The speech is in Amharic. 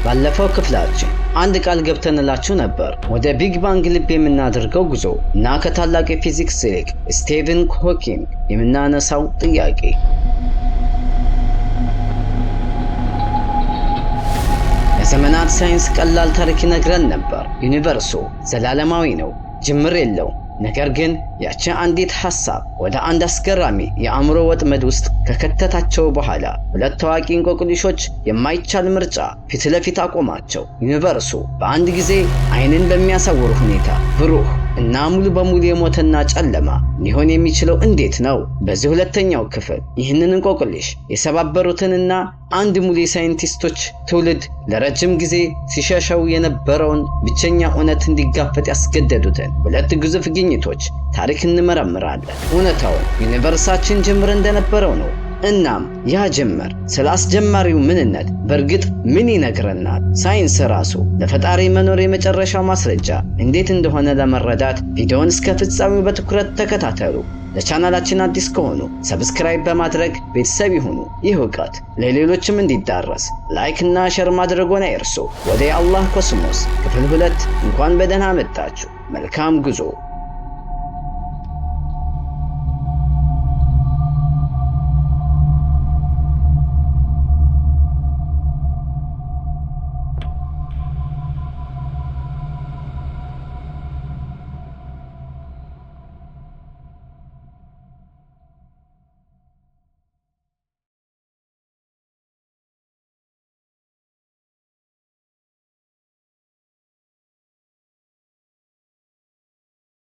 ባለፈው ክፍላችን አንድ ቃል ገብተንላችሁ ነበር። ወደ Big Bang ልብ የምናደርገው ጉዞ እና ከታላቅ የፊዚክስ ሊቅ ስቴቨን ሆኪንግ የምናነሳው ጥያቄ። ለዘመናት ሳይንስ ቀላል ታሪክ ይነግረን ነበር። Universe ኡ ዘላለማዊ ነው፣ ጅምር የለውም። ነገር ግን ያቺ አንዲት ሐሳብ ወደ አንድ አስገራሚ የአእምሮ ወጥመድ ውስጥ ከከተታቸው በኋላ ሁለት ታዋቂ እንቆቅልሾች የማይቻል ምርጫ ፊት ለፊት አቆማቸው። Universe ኡ በአንድ ጊዜ ዓይንን በሚያሳውር ሁኔታ ብሩህ እና ሙሉ በሙሉ የሞተና ጨለማ ሊሆን የሚችለው እንዴት ነው? በዚህ ሁለተኛው ክፍል ይህንን እንቆቅልሽ የሰባበሩትንና አንድ ሙሉ የሳይንቲስቶች ትውልድ ለረጅም ጊዜ ሲሸሸው የነበረውን ብቸኛ እውነት እንዲጋፈጥ ያስገደዱትን ሁለት ግዙፍ ግኝቶች ታሪክ እንመረምራለን። እውነታውን universe ኣችን ጅምር እንደነበረው ነው። እናም ያ ጅምር ስለ አስጀማሪው ምንነት በእርግጥ ምን ይነግረናል? ሳይንስ ራሱ ለፈጣሪ መኖር የመጨረሻው ማስረጃ እንዴት እንደሆነ ለመረዳት ቪዲዮውን እስከ ፍጻሜው በትኩረት ተከታተሉ። ለቻናላችን አዲስ ከሆኑ subscribe በማድረግ ቤተሰብ ይሁኑ። ይህ እውቀት ለሌሎችም እንዲዳረስ like እና share ማድረጎን አይርሱ። ወደ የአላህ ኮስሞስ ክፍል 2 እንኳን በደህና መጣችሁ። መልካም ጉዞ።